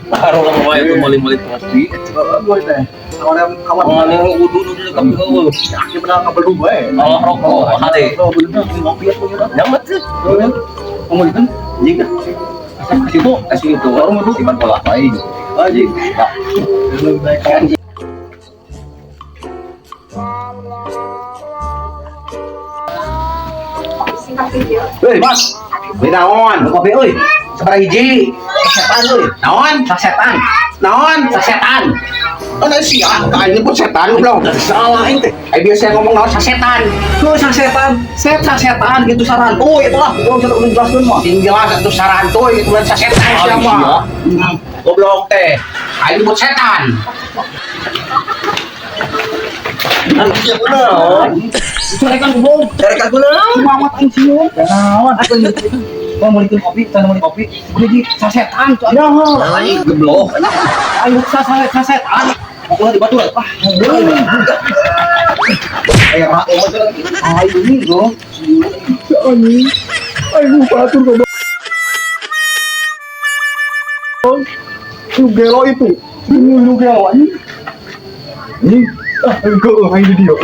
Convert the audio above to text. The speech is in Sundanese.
Baru lama wae itu meuli-meuli kopi. Gue teh. Kawan kawan. Mana udu udu kopi eueuh. Aki benar kabel gue. Kalau rokok hade. Oh, bener ngopi atuh ya. Nyamet sih. Ngomong kan? Jika Situ kasih itu Warung itu. Simpan pola lain. Aji. Nah, Lebih baik kan. Hei, Mas. Beli naon? Kopi euy. Sabaraha hiji? Sasetan euy. Naon? Sasetan. Naon? Sasetan. Oh, nah sia, ka aing nyebut setan goblok. Salah aing teh. Ai biasa ngomong naon sasetan. Tuh sasetan, set sasetan gitu sarantuy itu lah. Gua bisa udah jelaskeun mah. Sing jelas atuh sarantuy itu lain sasetan sia mah. Goblok teh. Aing nyebut setan. Carekan goblok. Carekan goblok. Mamat aing sieun. Naon? Gua mau bikin kopi, sana mau kopi. Udah di sasetan tuh. Ya, Aing geblok. Ayo sasetan. Pokoknya di batu lah. Ah, Ayo, ayo ini bro. Anjing. Aing batur goblok. Lu gelo itu. Lu gelo anjing. Anjing. Ah, geuleuh aing di dieu.